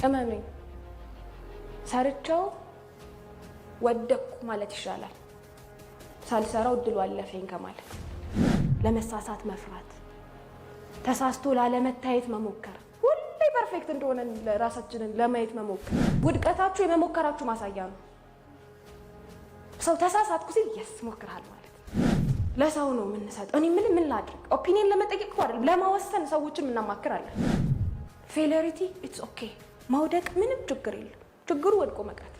እመኑኝ፣ ሰርቸው ወደቅኩ ማለት ይሻላል ሳልሰራው እድሉ አለፈኝ ከማለት። ለመሳሳት መፍራት፣ ተሳስቶ ላለመታየት መሞከር፣ ሁሌ perfect እንደሆነ ራሳችንን ለማየት መሞከር፣ ውድቀታችሁ የመሞከራችሁ ማሳያ ነው። ሰው ተሳሳትኩ ሲል yes ሞክርሃል ማለት ነው። ለሰው ነው የምንሰጠው። እኔ ምን ላድርግ? Opinion ለመጠየቅ እኮ አይደለም፣ ለመወሰን ሰዎችን እናማክራለን። Failure it's okay። መውደቅ ምንም ችግር የለም። ችግሩ ወድቆ መቅረት።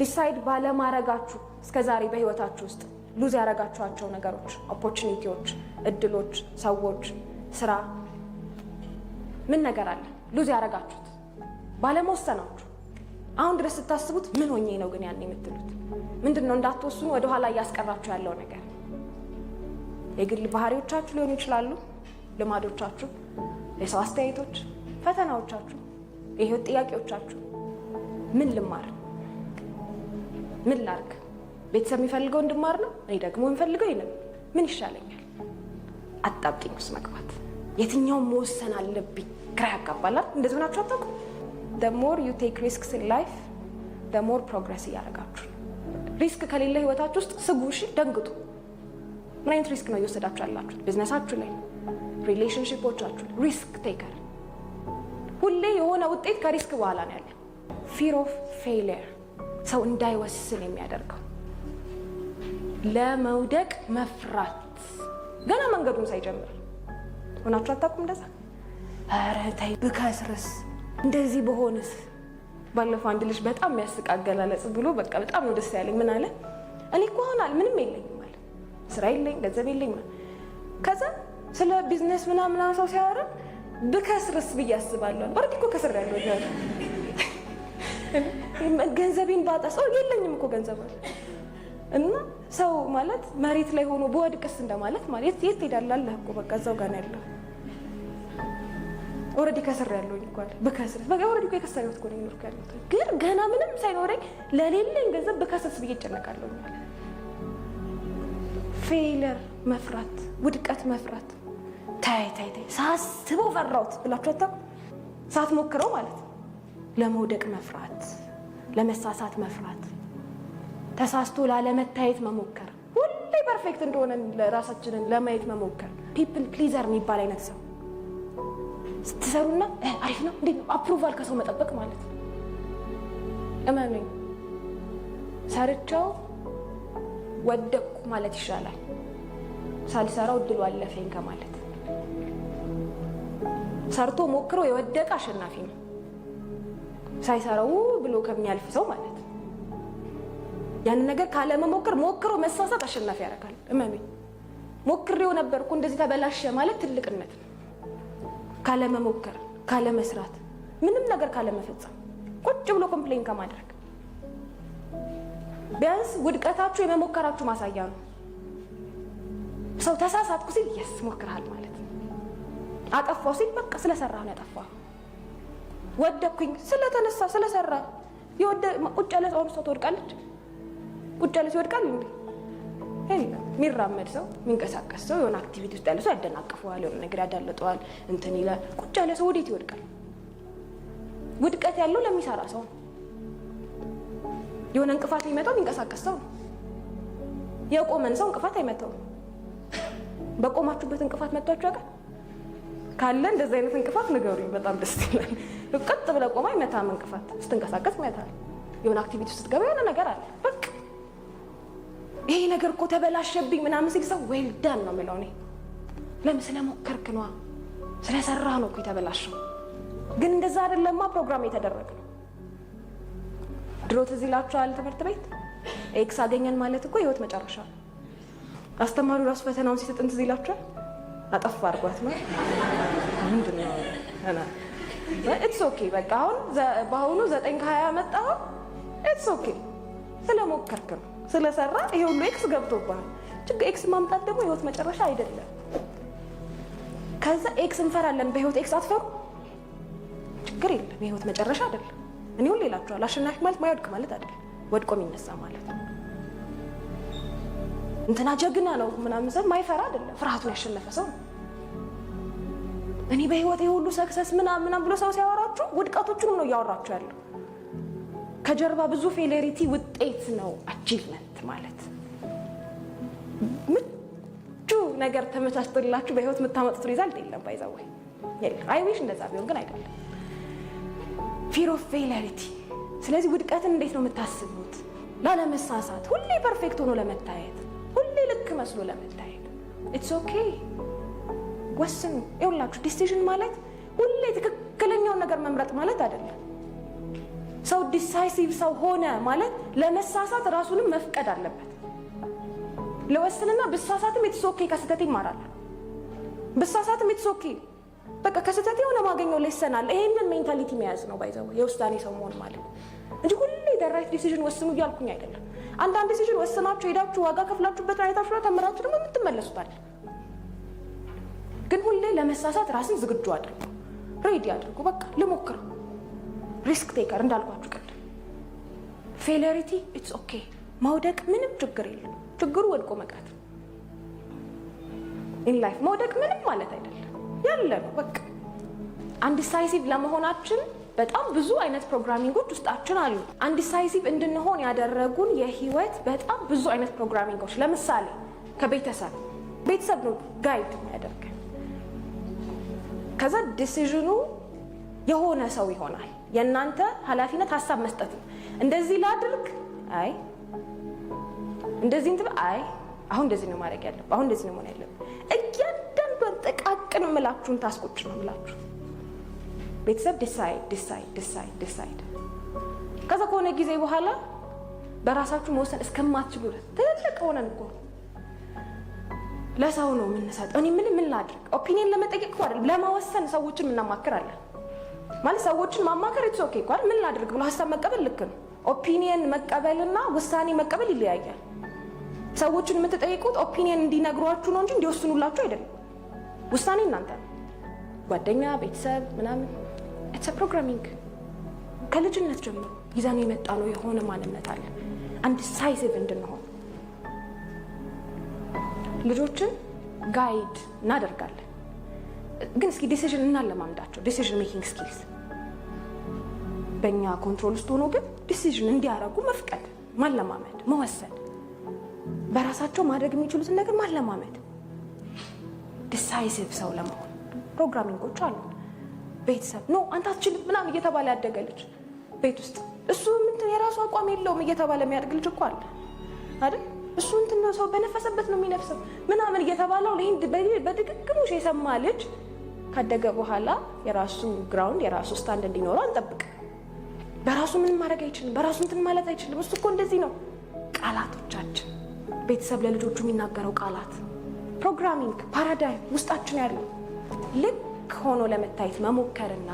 Decide ባለማረጋችሁ እስከ ዛሬ በህይወታችሁ ውስጥ lose ያረጋችኋቸው ነገሮች፣ opportunity ዎች፣ እድሎች፣ ሰዎች፣ ስራ፣ ምን ነገር አለ lose ያረጋችሁት ባለመወሰናችሁ? አሁን ድረስ ስታስቡት ምን ሆኜ ነው ግን ያን የምትሉት ምንድን ነው? እንዳትወስኑ ወደኋላ እያስቀራችሁ ያለው ነገር የግል ባህሪዎቻችሁ ሊሆኑ ይችላሉ፣ ልማዶቻችሁ፣ የሰው አስተያየቶች፣ ፈተናዎቻችሁ፣ የህይወት ጥያቄዎቻችሁ። ምን ልማር? ምን ላርግ? ቤተሰብ የሚፈልገው እንድማር ነው፣ እኔ ደግሞ የምፈልገው ይሄንን። ምን ይሻለኛል? አጣብቂኝ ውስጥ መግባት፣ የትኛውን መወሰን አለብኝ? ግራ ያጋባላል። እንደዚህ ሆናችሁ አታውቁም? The more you take risks in life, the more progress እያደረጋችሁ ነው። Risk ከሌለ ህይወታችሁ ውስጥ ስጉ፣ እሺ፣ ደንግጡ። ምን አይነት risk ነው እየወሰዳችሁ ያላችሁት? ቢዝነሳችሁ ላይ፣ relationship ኦቻችሁ ላይ risk taker። ሁሌ የሆነ ውጤት ከ risk በኋላ ነው ያለው። Fear of failure ሰው እንዳይወስን የሚያደርገው ለመውደቅ መፍራት ገና መንገዱን ሳይጀምር። ሆናችሁ አታውቁም? እንደዛ ኧረ ተይ ብከስርስ፣ እንደዚህ በሆንስ። ባለፈው አንድ ልጅ በጣም የሚያስቅ አገላለጽ ብሎ በቃ በጣም ነው ደስ ያለኝ። ምን አለ? እኔ እኮ አሁን ምንም የለኝም አለ፣ ስራ የለኝ፣ ገንዘብ የለኝ። ከዛ ስለ ቢዝነስ ምናምን ሰው ሲያወራ ብከስርስ ብዬ አስባለሁ። Already እኮ ከስሬያለሁ፣ ገንዘቤን ባጣስ፣ የለኝም እኮ ገንዘብ አለ። እና ሰው ማለት መሬት ላይ ሆኖ ብወድቅስ እንደማለት ማለት የት ትሄዳለህ አለህ እኮ፣ በቃ እዛው ጋር ነው ያለው። Already ከስሬያለሁኝ እኮ አለ። ብከስርስ በቃ already እኮ የከሰረ ህይወት እኮ ነው የኖርኩ ያለሁት፣ ግን ገና ምንም ሳይኖረኝ ለሌለኝ ገንዘብ ብከስርስ ብዬ እጨነቃለሁ አለ። Failure መፍራት፣ ውድቀት መፍራት። ታይ ታይ ታይ ሳስበው ፈራሁት ብላችሁ አታውቁም? ሳትሞክረው ማለት ነው። ለመውደቅ መፍራት፣ ለመሳሳት መፍራት፣ ተሳስቶ ላለመታየት መሞከር፣ ሁሌ perfect እንደሆነ ራሳችንን ለማየት መሞከር፣ people pleaser የሚባል አይነት ሰው ስትሰሩና አሪፍ ነው እንዴት ነው approval ከሰው መጠበቅ ማለት ነው። እመኑኝ፣ ሰርቸው ወደቅኩ ማለት ይሻላል ሳልሰራው እድሉ አለፈኝ ከማለት። ሰርቶ ሞክሮ የወደቀ አሸናፊ ነው፣ ሳይሰራው ብሎ ከሚያልፍ ሰው ማለት ነው። ያንን ነገር ካለመሞከር ሞክሮ መሳሳት አሸናፊ ያደርጋል። እመኑኝ፣ ሞክሬው ነበር እኮ እንደዚህ ተበላሸ ማለት ትልቅነት ነው። ካለመሞከር፣ ካለመስራት፣ ምንም ነገር ካለመፈጸም፣ ቁጭ ብሎ complain ከማድረግ ቢያንስ ውድቀታችሁ የመሞከራችሁ ማሳያ ነው። ሰው ተሳሳትኩ ሲል yes ሞክርሃል ማለት ነው። አጠፋው ሲል በቃ ስለሰራህ ነው ያጠፋው። ወደቅኩኝ ስለተነሳ ስለሰራ። ቁጭ ያለ ሰው ሰው ትወድቃለች። ቁጭ ያለ ሰው ይወድቃል እንዴ? የሚራመድ ሰው፣ የሚንቀሳቀስ ሰው፣ የሆነ activity ውስጥ ያለ ሰው ያደናቅፈዋል፣ የሆነ ነገር ያዳልጠዋል፣ እንትን ይላል። ቁጭ ያለ ሰው ወዴት ይወድቃል? ውድቀት ያለው ለሚሰራ ሰው ነው። የሆነ እንቅፋት የሚመጣው የሚንቀሳቀስ ሰው ነው። የቆመን ሰው እንቅፋት አይመታውም። በቆማችሁበት እንቅፋት መጥቷችሁ ያውቃል? ካለ እንደዚህ አይነት እንቅፋት ንገሩኝ፣ በጣም ደስ ይላል። ቀጥ ብለህ ቆማ አይመታም እንቅፋት፣ ስትንቀሳቀስ ይመታል። የሆነ activity ውስጥ ስትገባ የሆነ ነገር አለ። በቃ ይሄ ነገር እኮ ተበላሸብኝ ምናምን ሲል ሰው well done ነው የምለው እኔ። ለምን? ስለሞከርክ ነዋ፣ ስለሰራህ ነው እኮ የተበላሸው። ግን እንደዛ አይደለማ ፕሮግራም የተደረገ ነው። ድሮ ትዝ ይላችኋል ትምህርት ቤት X አገኘን ማለት እኮ ህይወት መጨረሻ ነው። አስተማሪው ራሱ ፈተናውን ሲሰጥን ትዝ ይላችኋል። አጠፋ አድርጓት ነው ምንድን ነው? It's okay በቃ አሁን በአሁኑ 9 ከ20 መጣሁ። It's okay፣ ስለሞከርክ ነው፣ ስለሰራ ይሄ ሁሉ X ገብቶብሃል። ችግር X ማምጣት ደግሞ ህይወት መጨረሻ አይደለም። ከዛ X እንፈራለን። በህይወት X አትፈሩ፣ ችግር የለም። የህይወት መጨረሻ አይደለም። እኔ ሁሌ እላችኋለሁ፣ አሸናፊ ማለት ማይወድቅ ማለት አይደለም፣ ወድቆ የሚነሳ ማለት ነው። እንትና ጀግና ነው ምናምን ሰው ማይፈራ አይደለም፣ ፍርሃቱን ያሸነፈ ሰው ነው። እኔ በህይወቴ ሁሉ success ምናምን ምናምን ብሎ ሰው ሲያወራችሁ ውድቀቶቹንም ነው እያወራችሁ ያለው። ከጀርባ ብዙ failure ውጤት ነው achievement ማለት። ምቹ ነገር ተመቻችቶላችሁ በህይወት የምታመጡት result የለም። By the way የለም። I wish እንደዛ ቢሆን ግን አይደለም። Fear of failure። ስለዚህ ውድቀትን እንዴት ነው የምታስቡት? ላለመሳሳት፣ ሁሌ perfect ሆኖ ለመታየት፣ ሁሌ ልክ መስሎ ለመታየት። It's okay፣ ወስኑ። ይኸውላችሁ decision ማለት ሁሌ ትክክለኛውን ነገር መምረጥ ማለት አይደለም። ሰው decisive ሰው ሆነ ማለት ለመሳሳት ራሱንም መፍቀድ አለበት። ልወስንና ብሳሳትም it's okay፣ ከስህተቴ እማራለሁ። ብሳሳትም it's okay፣ በቃ ከስህተቴ የሆነ ማገኘው lesson አለ። ይሄንን mentality መያዝ ነው by the way የውሳኔ ሰው መሆን ማለት እንጂ ሁሌ the right decision ወስኑ እያልኩኝ አይደለም። አንዳንድ decision ወስናችሁ ሄዳችሁ ዋጋ ከፍላችሁበት አይታችሁ ተምራችሁ ደግሞ የምትመለሱታል። ግን ሁሌ ለመሳሳት ራስን ዝግጁ አድርጉ፣ ready አድርጉ። በቃ ልሞክረው። Risk taker እንዳልኳችሁ ቅድም failure it's okay። መውደቅ ምንም ችግር የለም። ችግሩ ወድቆ መቅረት። In life መውደቅ ምንም ማለት አይደለም፣ ያለ ነው በቃ። Undecisive ለመሆናችን በጣም ብዙ አይነት programming ኦች ውስጣችን አሉ። Undecisive እንድንሆን ያደረጉን የህይወት በጣም ብዙ አይነት programming ኦች፣ ለምሳሌ ከቤተሰብ፣ ቤተሰብ ነው guide የሚያደርገን። ከዛ decision ኑ የሆነ ሰው ይሆናል። የእናንተ ኃላፊነት ሀሳብ መስጠት ነው። እንደዚህ ላድርግ፣ አይ እንደዚህ እንትን፣ አይ አሁን እንደዚህ ነው ማድረግ ያለብህ፣ አሁን እንደዚህ ነው መሆን ያለብህ። እያንዳንዷን ጥቃቅን ምላችሁን task ኦች ነው ምላችሁ። ቤተሰብ decide, decide, decide, decide። ከዛ ከሆነ ጊዜ በኋላ በራሳችሁ መወሰን እስከማትችሉ ድረስ፣ ትልልቅ ሆነን እኮ ለሰው ነው የምንሰጠው። እኔ ምን ላድርግ? Opinion ለመጠየቅ እኮ አይደለም፣ ለመወሰን ሰዎችን እናማክራለን። ማለት ሰዎችን ማማከር it's okay እኮ አይደል? ምን ላድርግ ብሎ ሀሳብ መቀበል ልክ ነው። Opinion መቀበልና ውሳኔ መቀበል ይለያያል። ሰዎችን የምትጠይቁት opinion እንዲነግሯችሁ ነው እንጂ እንዲወስኑላችሁ አይደለም። ውሳኔ እናንተ ነው። ጓደኛ፣ ቤተሰብ ምናምን it's programming። ከልጅነት ጀምሮ ይዘን የመጣ ነው የሆነ ማንነት አለ። Undecisive እንድንሆን ልጆችን guide እናደርጋለን። ግን እስኪ decision እናለማምዳቸው። Decision making skills በእኛ control ውስጥ ሆኖ ግን decision እንዲያደርጉ መፍቀድ፣ ማለማመድ፣ መወሰን፣ በራሳቸው ማድረግ የሚችሉትን ነገር ማለማመድ፣ decisive ሰው ለመሆን programming ኦች አሉ። ቤተሰብ no አንተ አትችልም ምናምን እየተባለ ያደገ ልጅ፣ ቤት ውስጥ እሱ እንትን የራሱ አቋም የለውም እየተባለ የሚያድግ ልጅ እኮ አለ አይደል? እሱ እንትን ነው፣ ሰው በነፈሰበት ነው የሚነፍሰው ምናምን እየተባለው ይህን በድግግሞሽ የሰማ ልጅ ካደገ በኋላ የራሱ ground የራሱ stand እንዲኖረው አንጠብቅ። በራሱ ምንም ማድረግ አይችልም። በራሱ እንትን ማለት አይችልም። እሱ እኮ እንደዚህ ነው። ቃላቶቻችን፣ ቤተሰብ ለልጆቹ የሚናገረው ቃላት፣ programming paradigm ውስጣችን ያለው ልክ ሆኖ ለመታየት መሞከርና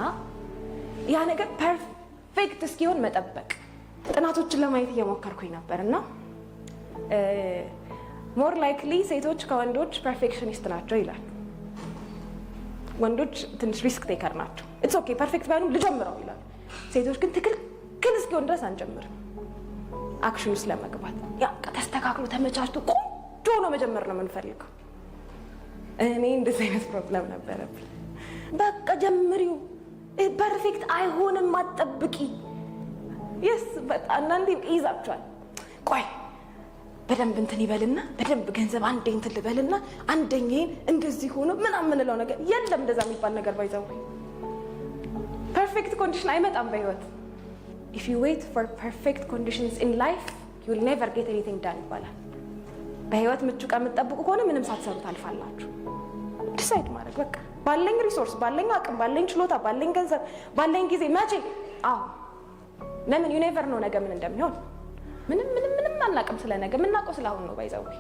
ያ ነገር perfect እስኪሆን መጠበቅ። ጥናቶችን ለማየት እየሞከርኩኝ ነበር እና more likely ሴቶች ከወንዶች perfectionist ናቸው ይላል። ወንዶች ትንሽ risk taker ናቸው። It's okay perfect ባይሆንም ልጀምረው ይላሉ። ሴቶች ግን ትክክል እስኪሆን ድረስ አንጀምርም። Action ውስጥ ለመግባት ያ ተስተካክሎ ተመቻችቶ ቆንጆ ሆኖ መጀመር ነው የምንፈልገው። እኔ እንደዚህ አይነት problem ነበረብኝ። በቃ ጀምሪው፣ perfect አይሆንም አትጠብቂ። Yes አንዳንዴ ይይዛችኋል። ቆይ በደንብ እንትን ይበልና በደንብ ገንዘብ አንዴ እንትን ልበልና አንደኛዬን እንደዚህ ሆኖ ምናምን የምንለው ነገር የለም። እንደዛ የሚባል ነገር by the way perfect condition አይመጣም በህይወት። If you wait for perfect conditions in life, you will never get anything done ይባላል። በህይወት ምቹ ቀን የምትጠብቁ ከሆነ ምንም ሳትሰሩ ታልፋላችሁ። Decide ማድረግ በቃ ባለኝ resource፣ ባለኝ አቅም፣ ባለኝ ችሎታ፣ ባለኝ ገንዘብ፣ ባለኝ ጊዜ መቼ? አዎ፣ ለምን you never know ነገ ምን እንደሚሆን። ምንም ምንም ምንም አናውቅም ስለ ነገ። የምናውቀው ስለ አሁን ነው by the way።